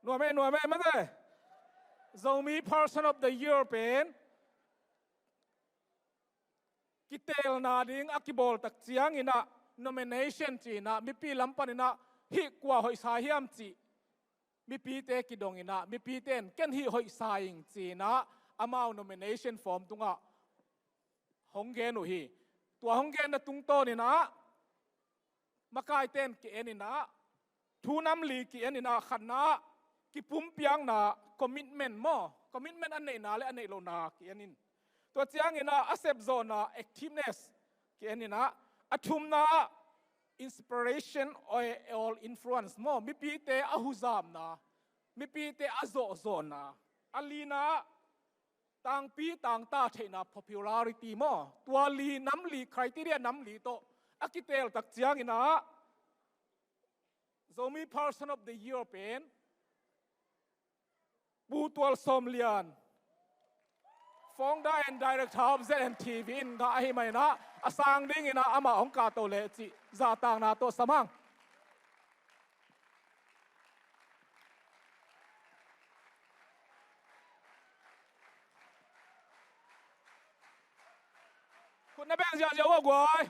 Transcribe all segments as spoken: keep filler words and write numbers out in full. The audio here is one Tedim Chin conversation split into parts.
Nuam ei, nuam ei, mate. Zomi Person of the Year pen kiteelna ding a kibawl tak ciangin ah nomination ci-in ah mipi lam panin ah hih kua hoihsa hiam cih mipite kidongin ah mipite in ken hih hoihsa ing ci-in ah amau nomination form tungah hong gen uh hi. Tua hong genna tungtawnin ah makaite in ki-en in ah thu nam li ki-en in ah khatna ah kipumpiakna, commitment maw, commitment a neihna le a neih lohna ki-en in, tua ciangin ah a sepzawhna, activeness ki-en in ah, a thumna ah inspiration or, or influence maw, mipite a huzamna, mipite a zawhzawhna, a lina ah tangpi tangta theihna, popularity maw, tua li nam li, criteria nam li tawh a kiteel tak ciangin ah Zomi Person of the Year pen Pu Tual Sawm Lian, Founder and Director of Z N T V in ngah ahih manin ah a sang dingin ah amah hong kahto leh cih zahtakna tawh sam hang. Khut na beng ziahziah uh a guai.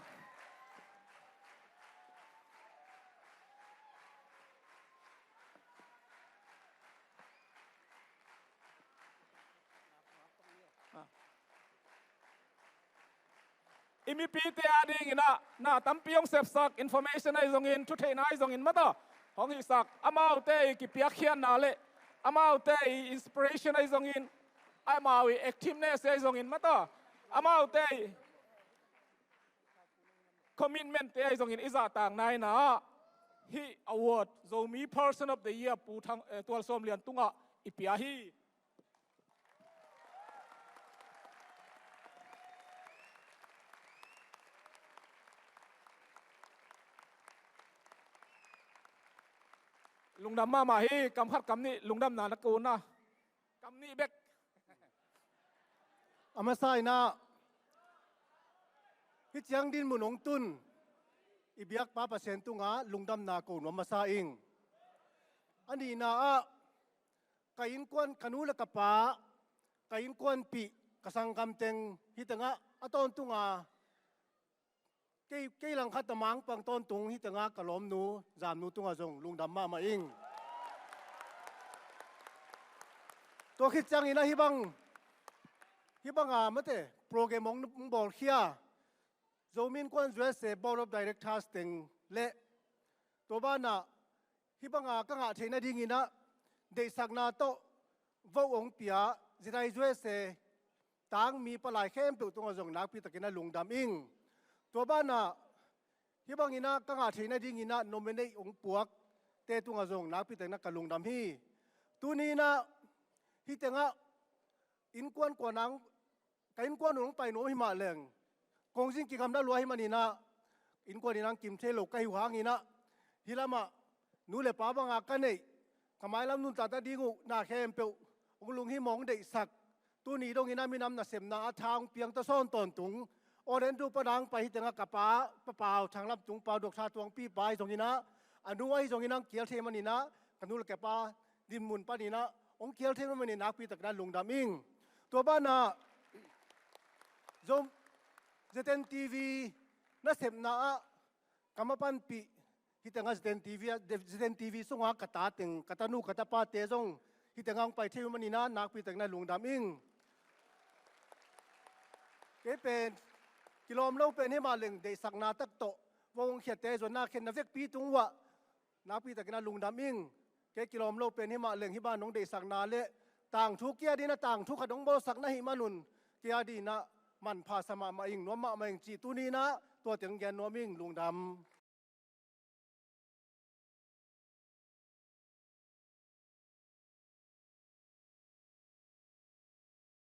I mipite a dingin ah na tampi hong sepsak, information ahi zongin, thutheihna ahi zongin, mata hong hihsak, amaute i kipiakkhiatna le amaute i inspiration ahi zongin, amau i activeness ahi zongin, mata amaute i commitment te ahi zongin i zahtakna in ah hih award, Zomi Person of the Year, Pu Thang, eh, Tual Sawm Lian tungah i pia hi. Lungdam mahmah hi. Kam khat kam nih lungdamna na ko na. Kam nih bek. A masa in ah hih ciang dinmun hong tun i biakpa Pasian tungah lungdamna ko nuam masa ing. A nihna ah ka innkuan, ka nu le ka pa, ka innkuanpih, ka sanggam teng hih tengah a tawntunga kei, kei langkhat a mangpang tawntung hih tengah ka lawmnu Zamnu tungah zong lungdam mahmah ing. Tua khit ciangin ah hih bang, hih banga mate program hong bawlkhia Zomi Innkuan U S A Board of Directors teng le tua banah hih banga ka ngah theih nadingin ah deihsakna tawh vote hong pia Zidai U S A tangmi palai khempeuh tungah zong nakpitakin ah lungdam ing. Tua banah hih bangin ah ka ngah theih nadingin ah nominate hong puakte tungah zong nakpitakin ah ka lungdam hi. Tuni in ah hih tengah innkuan kua nang ka innkuan un hong pai nuam hi mah leng, kongzing kikhamna lua hi manin ah innkuan in hong kim thei lo ka hi uh hangin ah hih lamah nu le pa banga ka neih, ka mailam nuntakna ding uh na khempeuh hong lunghimawh, hong deihsak, tuni dongin ah minam nasepna ah tha hong piang tawsawn tawntung, Orlando pan hong pai hih tengah ka pa, Pa Pau Thang Lam Tung pa, Doctor Tuangpi pa ahi zongin ah, a nu ahi zongin ah hong kial thei manin ah, ka nu le ka pa dinmun panin ah hong kial thei manin nakpitakin ah lungdam ing. Tua banah Zom, Z N T V nasepna ah ka mapanpih, hih tengah Z N T V ah, Z N T V sunga ka ta teng, ka tanu, ka tapate zong hih tengah hong pai thei uh manin ah nakpitakin ah lungdam ing. Kei pen kilawm lo pen hi mah leng deihsakna tak tawh vote hong khiatte zuan na khen na vekpi tung uh ah nakpitakin ah lungdam ing. Kei kilawm lo pen hi mah leng hih ban hong deihsakna le tangthu kei a dingin ah tangthu khat hong bawlsak na hih manun kei a dingin ah manpha sa mahmah ing, nuam mahmah ing cih tuni in ah tua teng gen nuam ing. Lungdam.